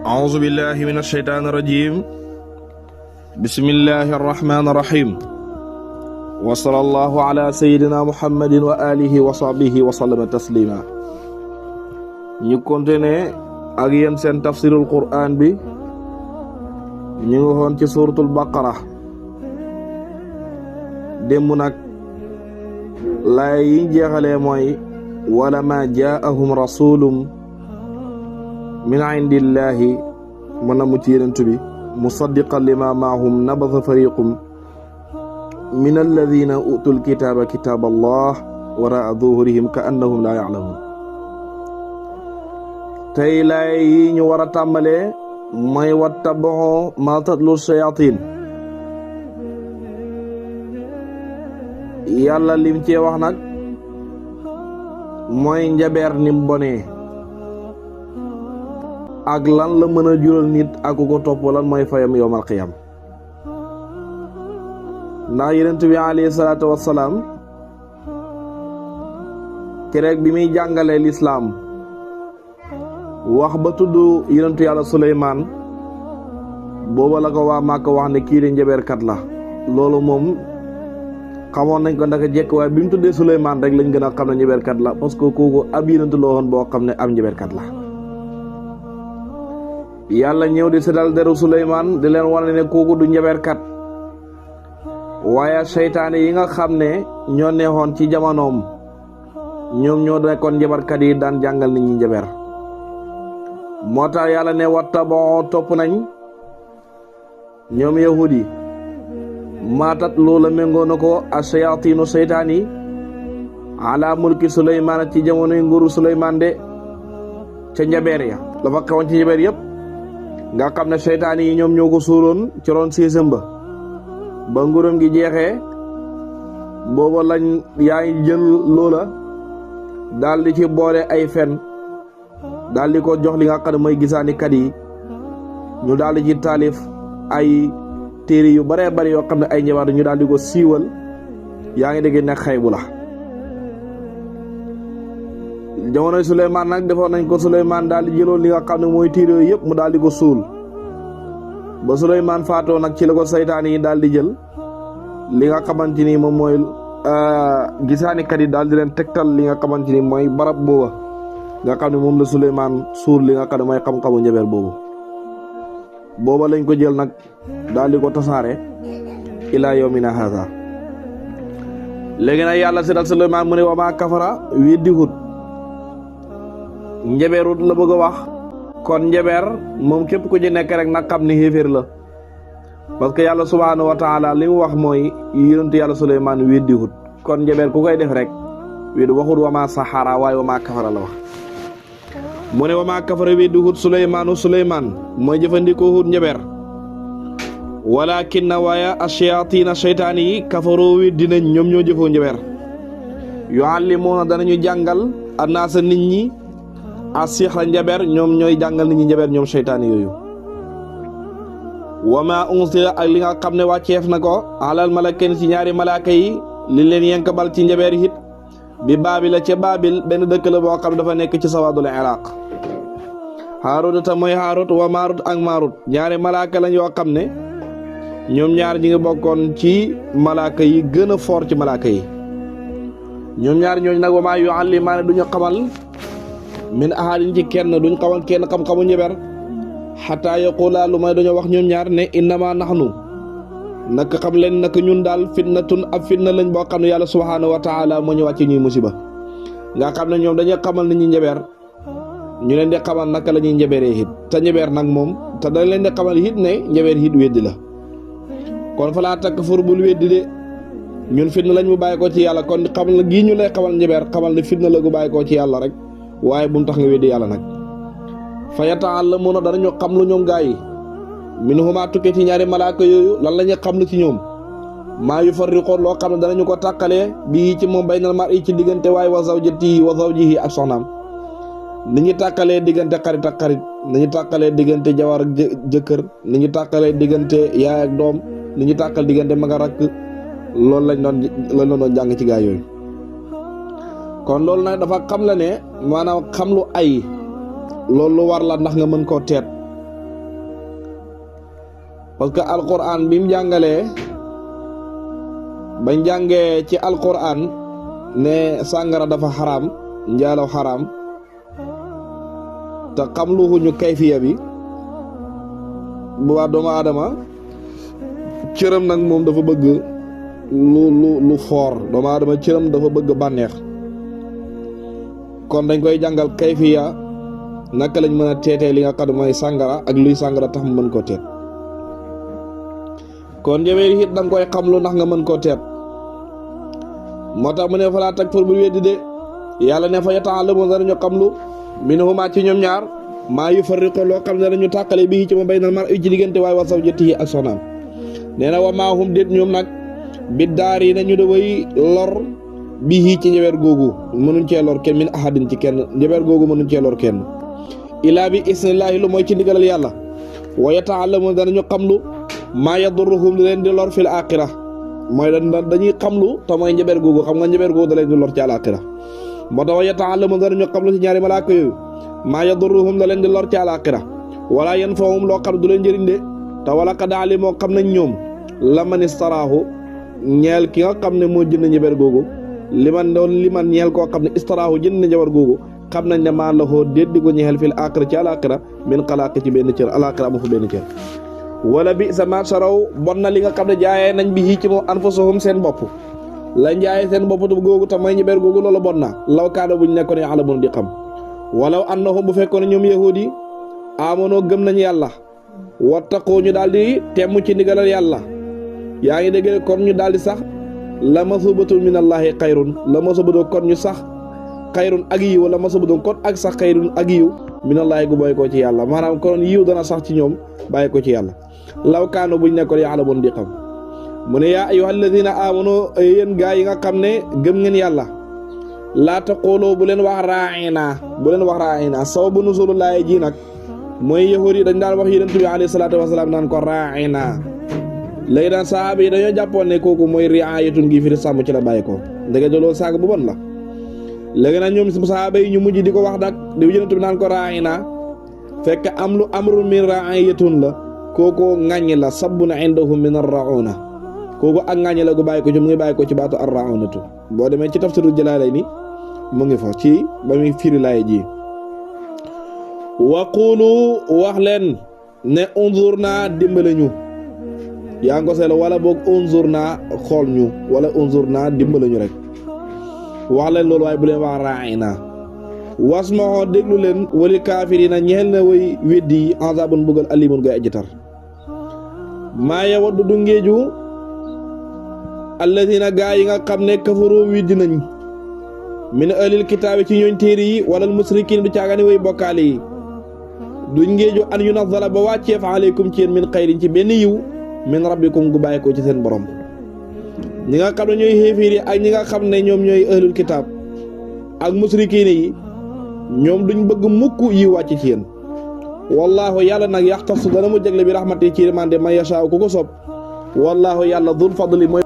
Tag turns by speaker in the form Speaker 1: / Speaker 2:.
Speaker 1: أعوذ بالله من الشيطان الرجيم بسم الله الرحمن الرحيم وصلى الله على سيدنا محمد وآله وصحبه وسلم تسليما. ñu continuer ak yéen seen tafsirul Qur'an bi ñu ngi woon ci suratul Baqara. démb nag laay yi jeexalee mooy wala ma jaahum rasulum min indillahi mën na mu ci yenentu bi musaddiqan lima maahum nabadha fariqum min alladina utul kitaba kitab allah waraa zuhurihim ka annahum la ya'lamun. tey laay yi ñu war a tàmbalee mooy wattaba'u ma tatlu shayatin. yàlla lim ci wax nag mooy njabeer nim bonee ak lan la mën a jural nit ak ko topp lan mooy fayam yowmal qiyam. ndax yonent bi alayhi salaatu wassalaam keroog bi muy jàngalee lislaam wax ba tudd yonentu yàlla Suleymaan booba la ko waa Màkka wax ne kii de njabeerkat la. loolu moom xamoon nañ ko ndaka jekk waaye bi mu tuddee Suleymaan rek lañ gën a xam ne njabeerkat la parce que kooku ab yonent la woon boo xam ne am njabeerkat la. yàlla ñëw di setal deru Suleymaan di leen wane ne kooku du njabeerkat waaye seytaane yi nga xam ne ñoo neexoon ci jamonoom ñoom ñoo nekkoon njabarkat yi daan jàngal nit ñi njaber. moo tax yàlla ne wattaba'u topp nañ ñoom yahud yi maatat loola méngoo na ko ash-shayaatiinu seytaan yi ala mulki Suleymaan ci jamonoy nguuru Suleymaan de ca njabeer ya la fa xewoon ci njabeer yëpp nga xam ne seytaan yi ñoom ñoo ko suuloon ci roon siisam ba nguuram gi jeexee booba lañ yaa ngi jël loola daal di ci boole ay fen daal di ko jox li nga xam ne mooy gisaani kat yi ñu daal di ci taalif ay téere yu baree bari yoo xam ne ay njabar ñu daal di ko siiwal yaa ngi dégg nekk xaybu la. jamonoy Suleymaan nag defoon nañ ko Suleymaan daal di jëloon li nga xam ne mooy téere yooyu yëpp mu daal di ko suul ba Suleymaan faatoo nag ci la ko saytaan yi daal di jël li nga xamante ni moom mooy gisaani kat yi daal di leen tegtal li nga xamante ni mooy barab booba nga xam ne moom la Suleymaan suul li nga xam ne mooy xam-xamu njabeer booba lañ ko jël nag daal di ko tasaare ilaa yawmina haza. léegi nag yàlla seetal Suleymaan mu ne wa maa kafara weddi hut njabeerut la bëgg a wax kon njabeer moom képp ku ci nekk rek nag xam ne xéeféer la parce que yàlla subhaanahu wa taala li mu wax mooy yonentu yàlla Suleymaan weddi hut kon njabeer ku koy def rek weddi waxut wa maa saxara waaye wa maa kafara la wax. mu ne wa maa kafara weddi hut Suleymaan mooy jëfandikoo hut njabeer walakin na waaye ash-shayaatiina seytaan yi kafaroo weddi nañ ñoom ñoo jëfoo njabeer yuallimuuna danañu jàngal annaasa nit ñi as-sihra njabeer ñoom ñooy jàngal nit ñi njabeer ñoom seytaan yooyu. wa maa unsila ak li nga xam ne wàcceef na ko alal malakayn ci ñaari malaaka yi li leen yenkabal ci njabeer hit bi baabil ca baabil benn dëkk la boo xam dafa nekk ci sawaadul iraq. Haarut ta mooy Haarut wa Maarut ak Maarut ñaari malaaka lañ yoo xam ne ñoom ñaar ñi ngi bokkoon ci malaaka yi gën a foor ci malaaka yi. ñoom ñaar ñooñu nag wa maa yu'allimaani duñu xamal min ahadin ci kenn duñ xamal kenn xam-xamu njabeer xataa yaqulaa lu may dañoo wax ñoom ñaar ne innamaa naxnu naka xam leen naka ñun daal fitnatun ab fitna lañ boo xam ne yàlla subhaanahu wa taala moo ñu wàcce ñuy musiba. nga xam ne ñoom dañuy xamal nit ñi njabeer ñu leen di xamal naka la ñuy njabeeree hit te njabeer nag moom te dañ leen di xamal hit ne njabeer hit weddi la. kon fa laa takk fur bul weddi de ñun fitna lañ mu bàyyi ko ci yàlla kon xamal na gii ñu lay xamal njabeer xamal ne fitna la gu bàyyi ko ci yàlla rek waaye bu mu tax nga weddi yàlla nag. fa yata'allamuuna danañu xam lu ñoom gaa yi minhumaa tukkee ci ñaari malaaka yooyu lan la ñuy xam lu ci ñoom maa yufarriqoon loo xam ne danañu ko tàqalee bii ci moom baynal mar'i ci diggante waaye wa zawjatihi wa zawjihi ak soxnaam. ni ñu tàqalee diggante xarit ak xarit ni ñu tàqalee diggante jawar ak jëkkër ni ñu tàqalee diggante yaay ak doom ni ñu tàqal diggante mag ak rakk loolu lañ doon jàng ci gaa yooyu. kon loolu nag dafa xam la ne maanaam xam lu ay loolu lu war la ndax nga mën koo teet parce que alquran bi mu jàngalee bañ jàngee ci alquran ne sàngara dafa xaraam njaalaw xaraam te xam lu ñu kayfiya bi bu waa doomu aadama cëram nag moom dafa bëgg lu foor doomu aadama cëram dafa bëgg bànneex kon dañ koy jàngal kayfiya naka lañ mën a teetee li nga xam ne mooy sàngara ak luy sàngara tax mu mën koo teet kon njëmeeri it danga koy xam lu ndax nga mën koo teet moo tax mu ne falaa takfur bul weddi de yàlla ne fa yata'allamu danañu xam lu minhumaa ci ñoom ñaar maa yufarriqu loo xam ne danañu tàqale bii ci ma baynal mar'i ci diggante waaye wa zawjatihi ak soxnaam nee na wa maa hum déet ñoom nag bi daar yi nañu da way lor bii ci njabeer googu mënuñ cee lor kenn min ahadin ci kenn njabeer googu mënuñ cee lor kenn ilaa bi isnillaahi lu mooy ci ndigalal yàlla wa yata'allamu danañu xam lu maa yadurruhum li leen di lor fil aaxira mooy dañuy xam lu te mooy njabeer googu xam nga njabeer googu da leen di lor ci alaaxira moo tax wa yata'allamu danañu xam lu ci ñaari malaaka yooyu maa yadurruhum da leen di lor ci alaaxira wala yanfa'uhum loo xam du leen njëriñ de te wala qad alimoo xam nañ ñoom la man istaraahu ñeel ki nga xam ne moo jënd njabeer googu liman ñeel koo xam ne istaraahu jënd na njabeer googu xam nañ ne maa la xoo déet di ko ñeel fil aaxira ci alaaxira min xalaaq ci benn cër alaaxira amu fa benn cër wala bi sa ma saraw bon na li nga xam ne jaayee nañ bi ci moom anfusahum seen bopp lañ jaayee seen bopp googu te may njabeer googu loolu bon na law kaana buñ nekkoon ya'lamuun di xam walaw annahum bu fekkoon ñoom yahuudi amonoo gëm nañ yàlla wattaqoo ñu daal di temm ci ndigalal yàlla yaa ngi dégg kon ñu daal di sax la masubatun minallaahi xayrun la masubatu kon ñu sax xayrun ak yiw la masubatu kon ak sax xayrun ak yiw minallaahi gu bàyyi ko ci yàlla maanaam kon yiw dana sax ci ñoom bàyyi ko ci yàlla law kaanu buñ nekkoon ya'lamuun di xam mu ne yaa ayyuhal lazina aamanu yéen gaa yi nga xam ne gëm ngeen yàlla laa taqooloo bu leen wax raa'ina sababu nuzuulu laay ji nag mooy yahuud yi dañ daan wax yonent bi alayhi salaatu wasalaam naan ko raa'ina léegi daan sahaaba yi dañoo jàppoon ne kooku mooy ri'aayatun gi fi sàmm ci la bàyyi ko ndege loolu saaga bu bon la léegi nag ñoom sahaaba yi ñu mujj di ko wax nag di yonent bi naan ko raa'ina fekk am lu amrun min raa'iyatun la kooku ŋàññi la sabbun indahum min ar-ra'una kooku ak ŋàññi la gu bàyyi ko ci mu ngi bàyyi ko ci baatu ar-ra'unatu boo demee ci tafsirul Jalaalayni mu ngi fa ci ba muy firi laay ji waqulu wax leen ne unzurna dimbale ñu yaa ngi ko seetlu wala boog unzurna xool ñu wala unzurna dimbale ñu rek wax leen loolu waaye bu leen wax ra'ina wasma'u déglu leen wali kaafiriina ñeel na way weddi yi azabun bugal alimun gay aji tar maa yawaddu du ngeeju alladina gaa yi nga xam ne kafaru weddi nañ min ahlil kitaabi ci ñooñ téere yi walal musrikiin du caagani way bokkaale yi duñ ngeeju an yunazzala ba wàcceef aleykum ci yéen min xayrin ci benn yiw min rabbikum gu bàyyi ko ci seen borom ñi nga xam ne ñooy xéefiir yi ak ñi nga xam ne ñoom ñooy ahlul kitaab ak musrikiin yi ñoom duñ bëgg mukk yiw wàcc ci yéen wallaahu yàlla nag yaxtasu dana mu jagle bi rahmati ci yërmande man yashaa ku ko soob wallaahu yàlla dul fadli mooy